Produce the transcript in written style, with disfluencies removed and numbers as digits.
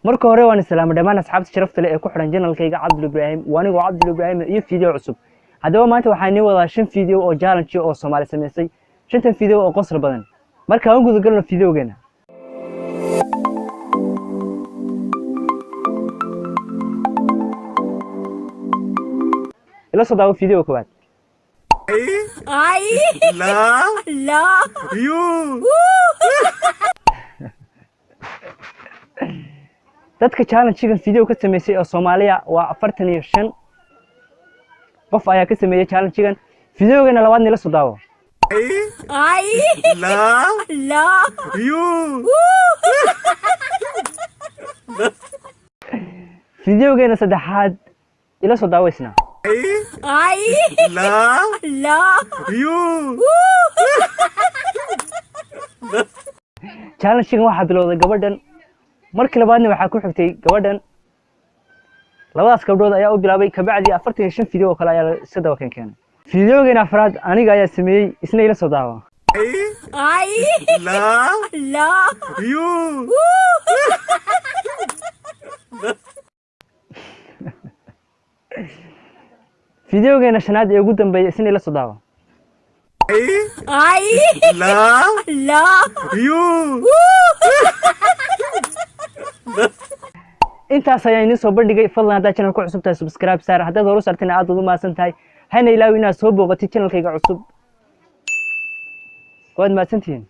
Marka hore waan islaamay dhammaan asxaabta sharafta leh ee ku xidhan channelkayga Cabdul Ibraahim. Waa anigoo Cabdul Ibraahim iyo video cusub. Haddaba maanta waxaan inii wadaa 5 video oo challenge oo Soomaali samaysay, 5tan video oo qosol badan. Marka aan guda galno videogeena, ila soo daawo video koowaad. I love love you. Dadka challenge-gan video ka sameysay oo Soomaaliya waa 45 qof ayaa ka sameeyay challenge-gan. Videogeena labaadna ila soo daawo. I love love you. Videogeena saddexaad ila soo daawo isna. I love love you. Challenge-gan waxaa bilowday gabadhan, markii labaadna waxaa ku xigtay gabadhan. Labadaas gabdhood ayaa u bilaabay, kabacdi 45 video oo kale ayaa iska daba keenay. Videogeena afraad aniga ayaa sameeyey, isna ila soo daawo. I love love you. Videogeena shanaad ee ugu dambeeya isna ila soo daawo. I love love you. Intaas ayaan idiin soo bandhigay. Fadlan haddaad channel ku cusub tahay, subscribe saar. Haddaad hore u saartayna, aad ugu mahadsan tahay. Hana ilaawi inaad soo booqatid channelkayga cusub. Waad mahadsantihiin.